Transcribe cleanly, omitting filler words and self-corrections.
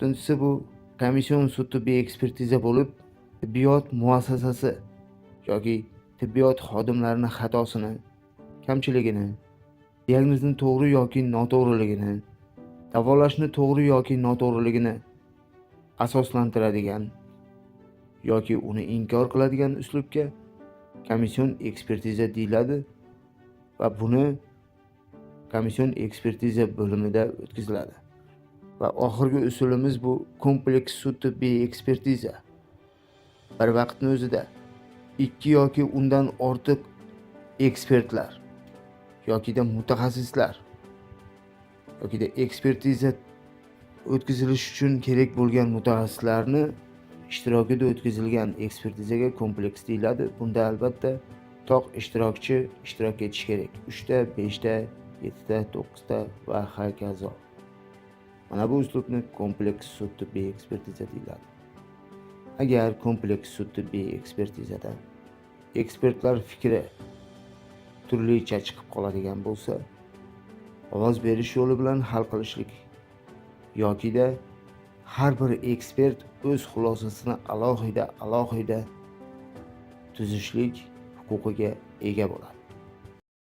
To'rtinchisi bu komission sud tibbiy ekspertiza bo'lib, tibbiyot muassasasi yoki tibbiyot xodimlarini xatosini, kamchiligini, diagnozni to'g'ri yoki noto'g'riligini, davolashni to'g'ri yoki noto'g'riligini asoslantiradigan yoki uni inkor qiladigan uslubga komission ekspertiza deyiladi va buni komission ekspertiza bo'limida o'tkaziladi. Va oxirgi usulimiz bu kompleks sud tibbiy ekspertiza. Bir vaqtni o'zida ikki yoki undan ortiq ekspertlar yokida mutaxassislar yokida ekspertiza o'tkazilishi uchun kerak bo'lgan mutaxassislarni ishtirokida o'tkazilgan ekspertizaga kompleks deyiladi. Bunda albatta to'q ishtirokchi ishtirok etishi kerak: uchta, beshta, yettita, to'qqizta va hokazo. Mana bu uslubni kompleks sud tibbiy ekspertiza deyiladi. Agar kompleks sud tibbiy ekspertizada ekspertlar fikri turlicha chiqib qoladigan bo'lsa, ovoz berish yo'li bilan hal qilishlik yokida har bir ekspert o'z xulosasini alohida alohida tuzishlik huquqiga ega bo'ladi.